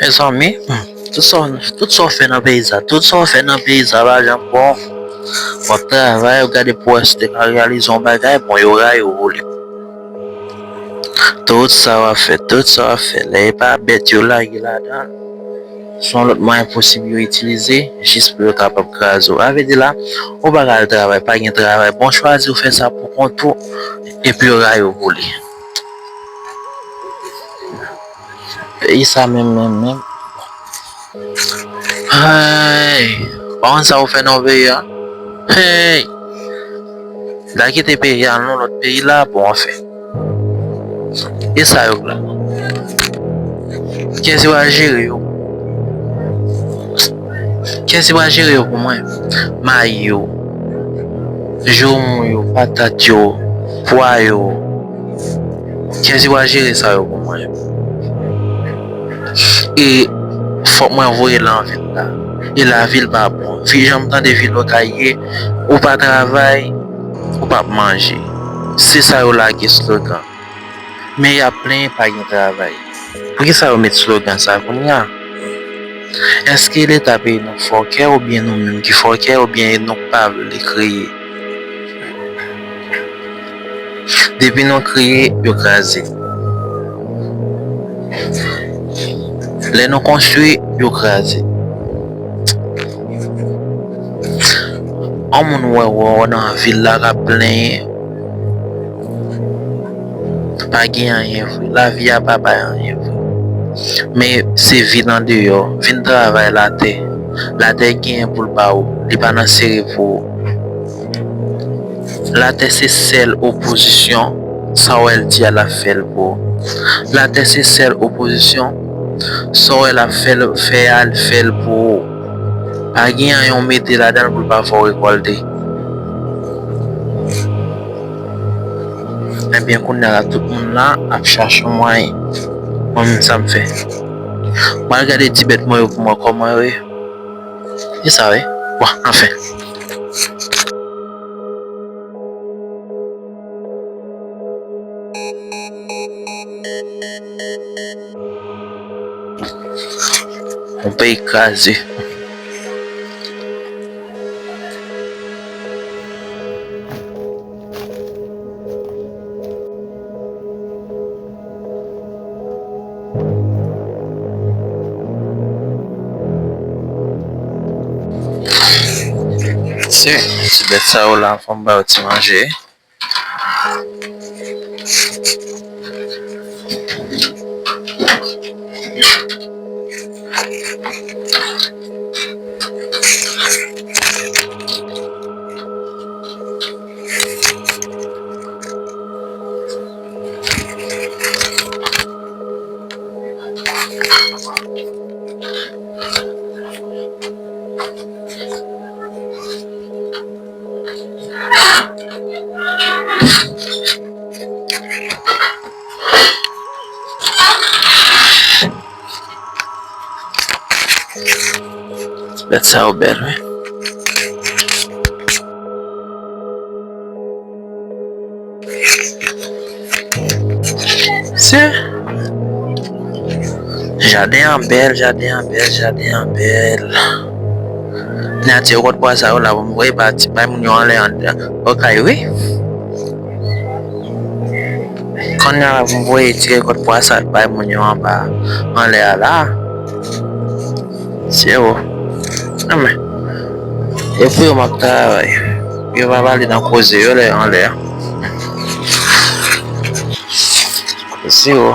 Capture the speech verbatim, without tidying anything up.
Mezanmi, hmm, tout sa, tout sa w fè nan peyi sa, tout sa w fè nan peyi sa pa janm bon. W ap travay, w gade pou w wè si w te ka reyalize yon bagay, bon, yo rayi w pou li. Tout sa w ap fè, tout sa w ap fè, lè e pa bèt yo lage ladan l, se yon lòt mwayen posib yo itilize jis pou yo kapab kraze w. Sa vle di la, ou pa ka al travay, pa gen travay. Bon, chwazi w fè sa pou kont ou, epi yo rayi w pou li. Peyi sa menm, menm, menm. Hey, pa konn sa ou fè nan peyi a. Hey, la kite peyi a, al nan lòt peyi la, bon, anfen. E sa yo la? Kiyès ki va jere yo? Kiyès ki va jere yo pou mwen? Mayi yo, joumou yo, patat yo, pwa yo. Kiyès ki va jere sa yo pou mwen? E fòk mwen voye l nan vil la. E lavil pa bon. Vi, jan m tande vil Okay ye, ou pa travay, ou p ap manje. Se sa yo lage slogan. Men y ap plenyen pa gen travay. Poukisa yo met slogan sa kounye a? Èske Leta peyi nou fòkè oubyen nou menm ki fòkè oubyen e nou k pa vle kreye? Depi nou kreye, yo kraze. Lè nou konstwi, yo kraze. Yon moun wè, wè, wè nan vil la k ap plenyen. Pa gen anyen vre. Lavi a pa bay anyen vre. Men se vin andeyò. Vin travay latè. Latè genyen pou l ba ou. Li pa nan sere pou ou. Latè se sèl opozisyon. Sa w wè l di a, l ap fè l pou ou. Latè se sèl opozisyon. Sa w wè l ap fè l, fè a, l fè l pou ou. Pa gen anyen w mete ladan l pou l pa fè w rekòlte. Ebyen, kounye a la, tout moun la ap chache yon mwayen. Mwen menm, sa m fè. Mwen al gade ti bèt mwen yo pou mwen kòman yo ye. E sa, wi. Bon, anfen. Yon peyi kraze. Se ti bèt sa yo la, fò m ba yo ti manje. Bèt sa yo bèl, wi. Se jaden an bèl, jaden an bèl, jaden an bèl. Nati yo kot bwa sa yo la pou m voye bay moun yo anlè an, Okay, wi. Kounye a la pou m voye ti rekòt pwa sa bay moun yo anba, anlè a la. Se yo. Anmè. E pou yo m ap travay. Yo pa pale nan koze yo lè anlè a. Se yo.